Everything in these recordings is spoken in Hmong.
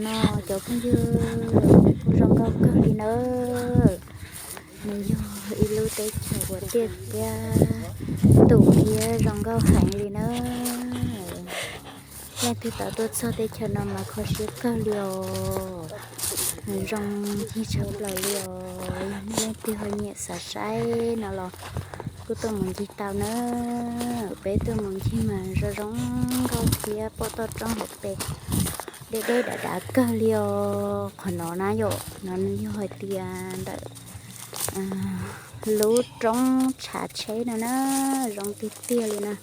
No cov phooj ywg, kuj zoo nkauj kawg li nawb. Nws yog ib lub teb chaws uas tiaj thiab tus thiab zoo nkauj heev li nawb. Leej twg tau tuaj txog teb chaws no mas kho siab kawg li os. Nws zoo ncig tshaj plaws li os. Yog leej twg ho nyiam xav saib no los kuj tuaj mus ncig tau nawb. Peb tuaj mus ncig mas zoo zoo nkauj thiab pom toj roob hauv pes deb deb dav dav kawg li os. Qhov no na yom, no nws yog hais tias ntawm lub roob tshav tsheb no na, zoo tiag tiag li na.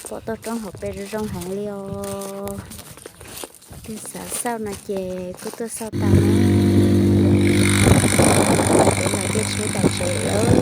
Pom toj roob hauv pes zoo zoo heev li os. Twg xav xauj no ces kuj tuaj xauj tau na. Peb los caij tsheb dam tsev lawm.